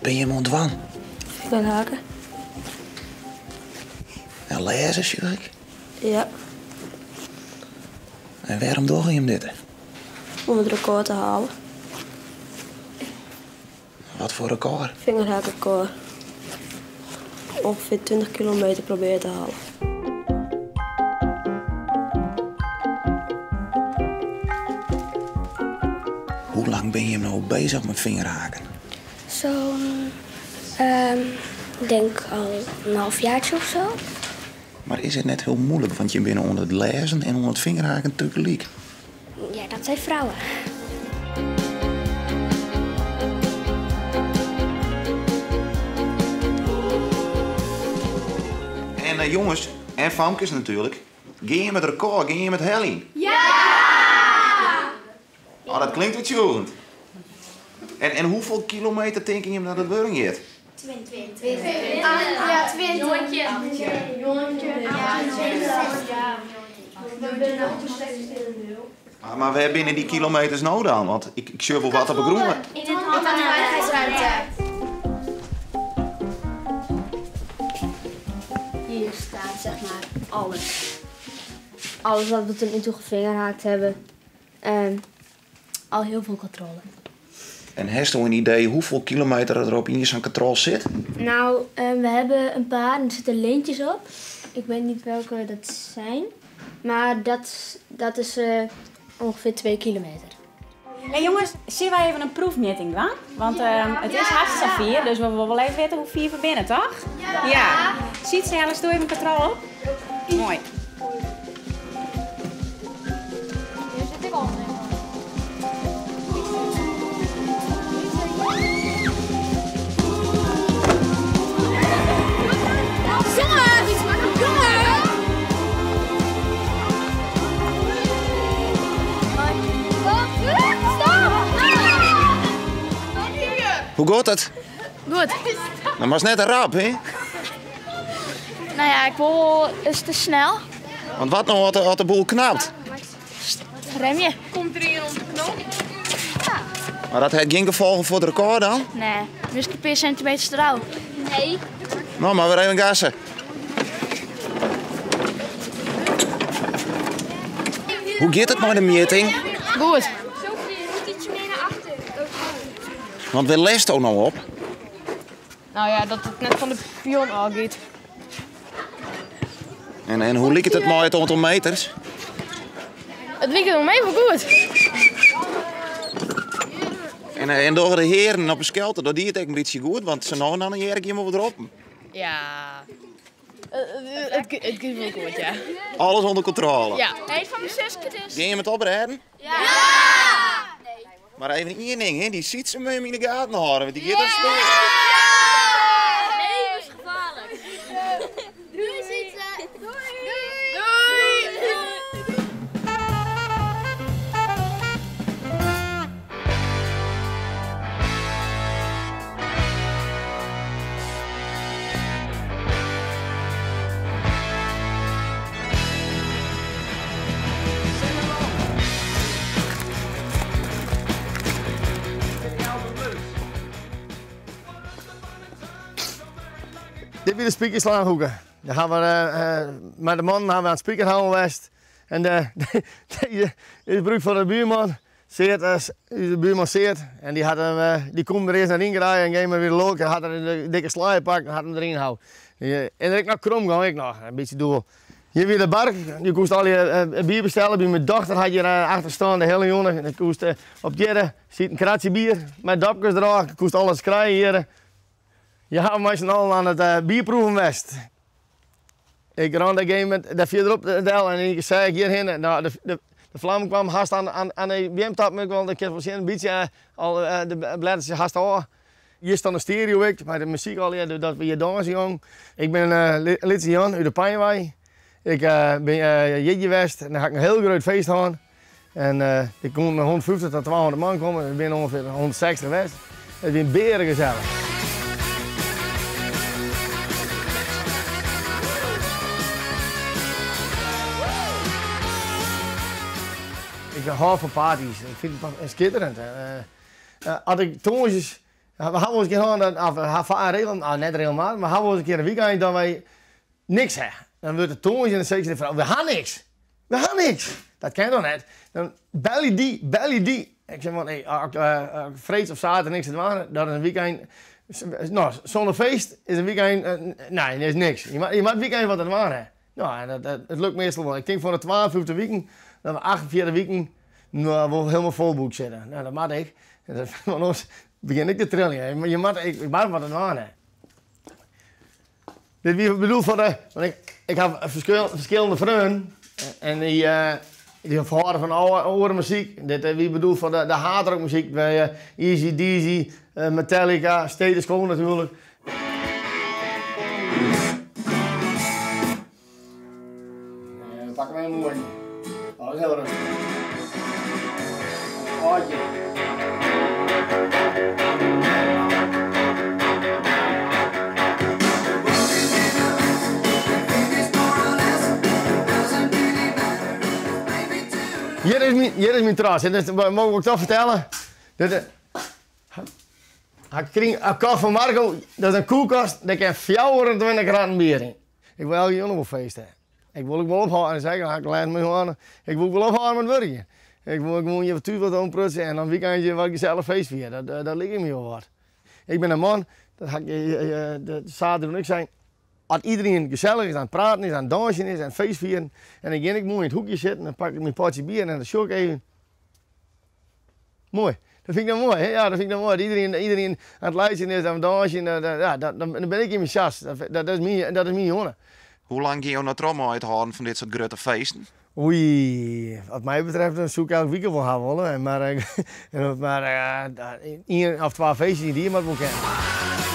binne jim oan it dwaan? Fingerhaken. En lêze, sjoch ik? Ja. En wêrom dogge jim dit? Om it rekôr te halen. Wat foar rekôr? Fingerhaakrekôr. Ongefear 20 kilometer probearje te halen. Hoe lang binne jim no bezich mei fingerhaken? Zo'n, ik denk al in halfjaartje of zo. Mar is it net hiel muoilik, want jim binne oan it lêzen en oan it fingerhaken tagelyk? Ja, dat zijn vrouwen. En eh, jonges, en famkes natuerlik, gean jim it rekôr, gean jim it heljen? Ja! Oh, dat klinkt oertsjûgjend. En, en hoefolle kilometer tinke jim dat it wurden giet? 20. Ja, 20. Mar, mar wêr binne dy kilometers no dan? Want ik, ik sjoch wol wat op 'e grûn. Yn de hanthaveningsruimte. Hier staat zeg maar alles. Alles wat we tot nu toe gevingerhaakt hebben. En al heel veel controle. En hast in idee hoefolle kilometer der op ien sa'n katrol sit? Nou, we hebben een paar en er zitten lintjes op. Ik weet niet welke dat zijn. Maar dat, dat is ongeveer 2 kilometer. Hey jonges, sille wy even in proefmjitting dwaan? Want it is hast safier, dus we wolle wol even witte hoe fier we binne, toch? Ja! Ja. Sietse, hellest do even in katrol op? Moai. Hjir sit ik al in. Hoe giet it? Goed. No moatst net te rap, hè? Nou ja, ik wol is te snel. Want wat no as de boel knapt? Remje. Komt der ien om de knop? Mar dat hat gjin gefolgen foar it rekôr dan? Nee, miskien in pear sintimeters derôf. Nee. No, mar wer even gasse. Hoe giet it mei de mjitting? Goed. Want wêr lêsto no op? Nou ja, dat it net fan de pion ôfgiet. En, en hoe liket it mei it oantal meters? It liket wol mee wol goed. En, eh, en dogge de hearen op 'e skelte, dogge dy it ek in bytsje goed? Want sa no en dan hear ik jim wol wat roppen. Ja, it, it giet wol goed, ja. Alles ûnder kontrôle? Ja. Nee, fan myn suske dus. Gean jim it oprêden? Ja! Mar even ien ding, hè, dy Sietse moat jim yn de gaten hâlde, want dy giet as spear. Levensgevaarlijk. Doei Sietse. Doei. Doei. Dit wie de spikerslaanhoeke. Dêr hawwe we, mei de mannen hawwe we oan it spikerhouwen west. En de, is brûkt foar de buurman. Seert, ús buurman Seert. En dy hat him, dy koe him der earst net yn krije en gean wie lilk en hat er de dikke slaaier pakt en hat him deryn houd. En der ek noch krom gong ek noch, in bytsje dûbel. Hjir wie de bar, je koest allegear bier bestelle. By myn dochter hat hjir achter stân de hiele jûn. Je koest op hjirre siet in kratsje bier mei dopkes derôf, je koest alles krije hjirre. Je hawwe mei syn allen oan it bierproeven west. Ik rûn dêr gegeven momint dêr fierderop del en yn ien kear seach ik hjirhinne. No, de, de, de flam kwam hast oan, oan, oan de beamtop, ik wel, ik kin wol sjen, in bytsje al de blettertsjes hast ôf. Hjir staan de stereo ek, mei de muzyk allegear, dat we hjir dânse jong. Ik bin Lytse Jan út de Pijnwei. Ik bin jierdei west en dêr ha ik in hiel grut feest hân. En der koene 150 tot 200 man komme, der binne ûngefear 160 west. It wie bearegesellich. Ik hâld fan party's, ik fyn it skitterend. As ik tongersdeis. We hawwe wolris in kear hân dat, of we hawwe regel, net regelmatich, mar we hawwe wolris in kear in wykein dat wy niks ha. Dan wurdt it tongersdei en dan sizze se fan, we ha niks. We ha niks! Dat kin toch net? Dan belje dy, belje dy. Ik zeg man, hey, as ik freeds of saterdei niks te dwaan ha, dat is in wykein, no, sûnder feest is in wykein, nee, is niks. Je moatte wykein wat te dwaan ha. No, en dat, it lukt meastal wol. Ik tink fan de 52 wiken, dat we 48 wiken no, wol hielendal folboekt sitte. No, dat moat ek. Want oars begjin ik te triljen. Je moatte, ik moat wat te dwaan ha. Dit wie bedoeld foar de, want ik, ik ha ferskillende freonen en dy, dy hâlde fan oare muzyk. Dit wie bedoeld foar de, de hardrockmuzyk, by AC/DC, Metallica, Status Quo natuerlik. We pakken we een mooi. Oh, dat is heel rustig. Ootje. Hjir is myn, hjir is myn trots. Dit mog ik toch fertelle? Dit, ha ik krigen, ha ik kocht fan Marco, dat is in koelkast, dêr kin 24 kratten bier yn. Ik wol elke jûn wol feest ha. Ik wol ek wol ophâlde, en seker ha ik lêsten mei hân, ik wol wol ophâlde mei wurkjen. Ik wol gewoan hjir thús wat oanprutse en dan wykeindje wat gesellich feest fiere. Dat, dat liket my wol wat. Ik bin in man, dat ha ik de saterdei ek sein, as iedereen gesellich is, oan it praten is, oan it dânsjen is en feest fieren, en dan gean ik moai yn it hoekje sitten, dan pak ik myn potsje bier en dan sjoch ik even. Moai. Dat fyn ik dan moai, hè? Ja, dat fyn ik dan moai. Dat iedereen, iedereen oan it laitsjen is, oan it dânsjen, ja, dan bin ik yn myn sas. Dat, dat is myn, dat is myn jûn. Hoe lang gean jo no troch mei it hâlden fan dit soart grutte feesten? Oei, wat my betreft dan soe ik elke wike wol ha wolle, mar, mar ien of twa feestjes yn it jier moat wol kinne.